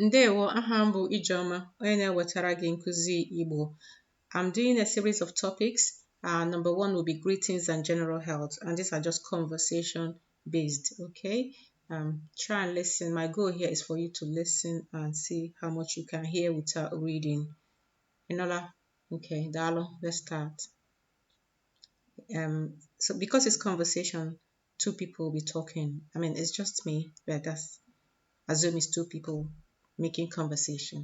Ndewo, aha m bụ Ijeọma, onye na-ewetara gị nkụzi Igbo. I'm doing a series of topics. Number one will be greetings and general health, and these are just conversation based, okay? Try and listen. My goal here is for you to listen and see how much you can hear without reading. Enola? Okay, daalụ, let's start. So because it's conversation, two people will be talking. I mean, it's just me, but that's assume it's two people making conversation.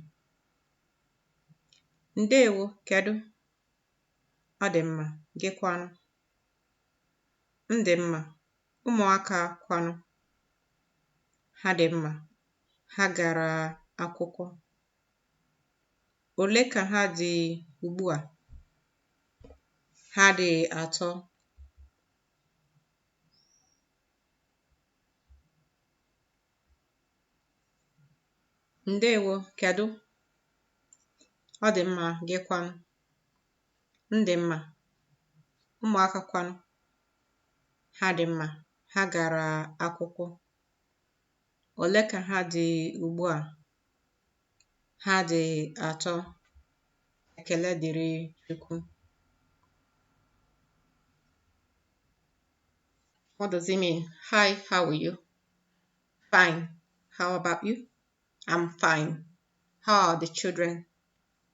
Ndewo, kedu? Ọ dị mma, gị kwanụ? M dị mma. Ụmụaka kwanụ? Ha dị mma. Ha gara akwụkwọ. Ole ka ha dị ugbu a? Ha dị atọ. Ndewo, kedu? Ọ dị mma, gị kwanụ? M dị mma. Ụmụaka kwanụ? Ha dị mma. Ha gara akwụkwọ. Ole ka ha dị ugbu a? Ha dị atọ. Ekele dịrị Chukwu. What does it mean? Hi, how are you? Fine. How about you? I'm fine. How are the children?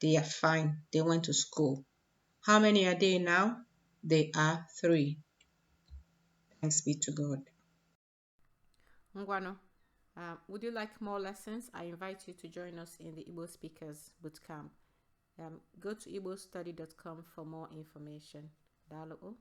They are fine. They went to school. How many are they now? They are three. Thanks be to God. Ngwanu, would you like more lessons? I invite you to join us in the Igbo Speakers Bootcamp. Go to igbostudy.com for more information. Daalụ.